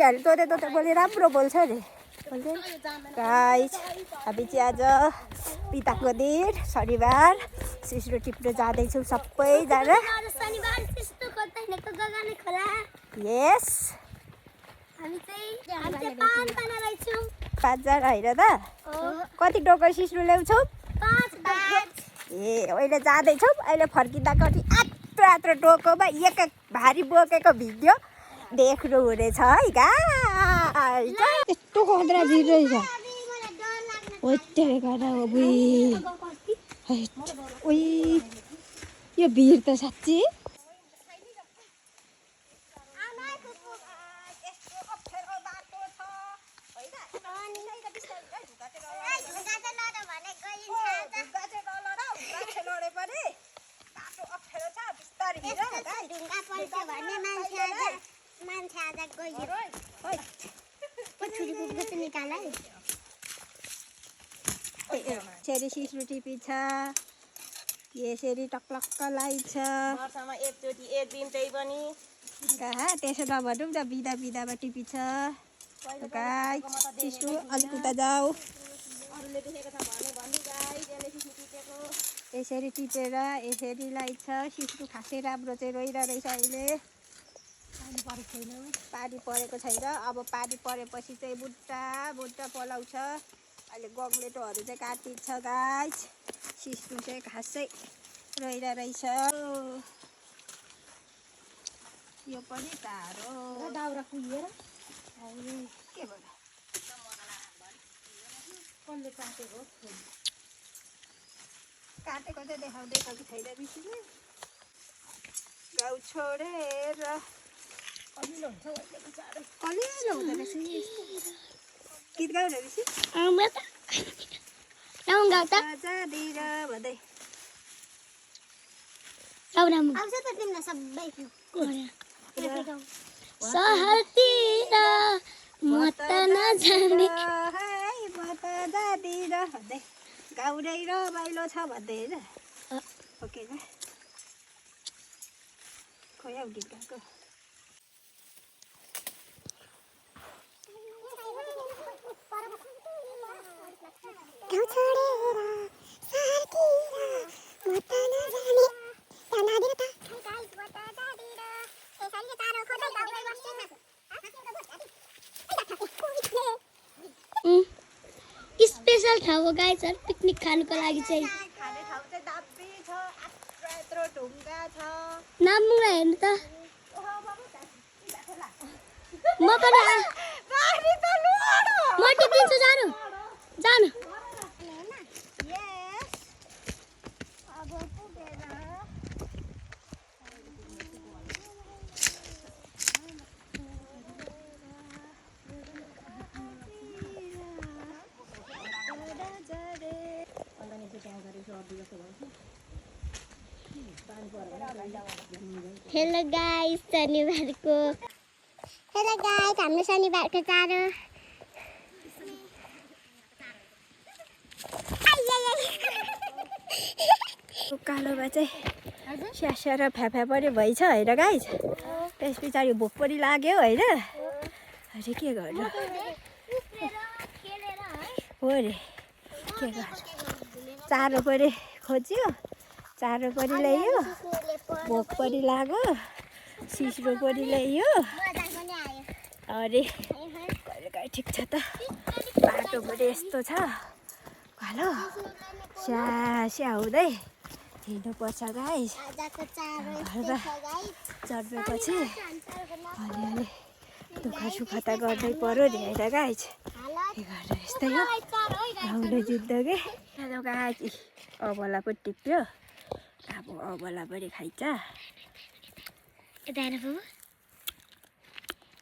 यार तोते बोले राम्रो बोल्छ अरे गाइस हामी चाहिँ आज पिताको दिन शनिबार सिस्रो टिप्न जाँदैछौँ सबैजना यस पाँचजना होइन त कति टोकर सिस्रो ल्याउँछौँ ए अहिले जाँदैछौँ अहिले फर्किँदा कति आत्रो टोकोमा एक भारी बोकेको भिडियो देख्नु हुनेछ है गाइस यस्तो खतरा भिड रहेछ यो भिड त साँच्ची यसरी सिस्रो टिपिन्छ यसरी टक्लक्क लाइन्छ एकचोटि एक दिन चाहिँ पनि कहाँ त्यसो नभनौँ न बिदा बिदामा टिपिन्छ गाइस सिस्रो अलिक उता जाऊ यसरी टिपेर यसरी लाइन्छ सिस्रो खासै राम्रो चाहिँ रहिरहेछ अहिले पानी परेको छैन अब पानी परेपछि चाहिँ बुट्टा पलाउँछ अहिले गग्लेटोहरू चाहिँ काटिन्छ गाइस सिस्रो चाहिँ खासै रहिरहेछ यो पनि टाढो दाउरा कुहिएर के भयो कसले काटेको चाहिँ देखाउँदैछ कि छैन बिचमा गाउँ छोडेर कलिलो हुँदो रहेछ गीत गाउँ रहेछ भन्दै सहरतिर म त नजाने भन्दै गाउँदै रमाइलो छ भन्दै होइन ओके खोइ हौ गीत गाएको स्पेशल ठाउँ हो गाइसहरु पिकनिक खानुको लागि चाहिँ खाने ठाउँ चाहिँ दामी छ यत्रो ढुङ्गा छ नाम्नुलाई हेर्नु त म पनि म टिपिदिन्छु जानु हेलो गाइस हाम्रो शनिबारको चारो उकालोमा चाहिँ स्यास्या र फ्याफ्या पनि भइछ होइन गाइस त्यस पछाडि भोक पनि लाग्यो होइन अरे के गर्नु हो रे के गर्नु चारो पनि खोज्यो चारो पनि ल्यायो भोक पनि लाग्यो सिस्रो पनि ल्यायो अरे कहिलेकाहीँ ठिक छ त बाटो पनि यस्तो छ हेलो स्यास्या हुँदै हिँड्नुपर्छ गाइस चढ्मेपछि अलिअलि दुःख सुख त गर्नै पर्यो नि होइन गाइस के गर्नु यस्तै हो गाउँले जिन्दगी हेलो गाइस अबला पनि टिप्यो अब अबला पनि खाइन्छ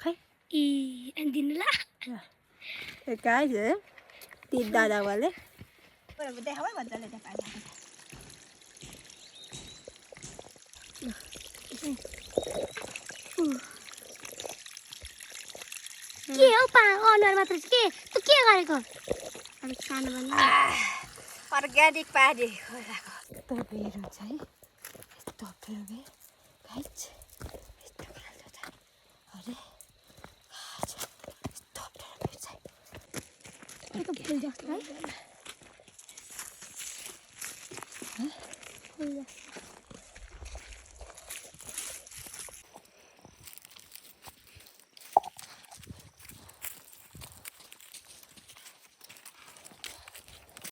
खै दिनु ल गाइस तिन दादावाले देखाऊ मजाले देखाएको के हो अनुहार मात्र के तँ के गरेको अलिक सानो भन्नु अर्ग्यानिक पानी खोलाको यस्तो भिड हुन्छ है यस्तो भिड गाइस यस्तो खालको छ अरे त्यो फुल जस्तो है फुल जस्तो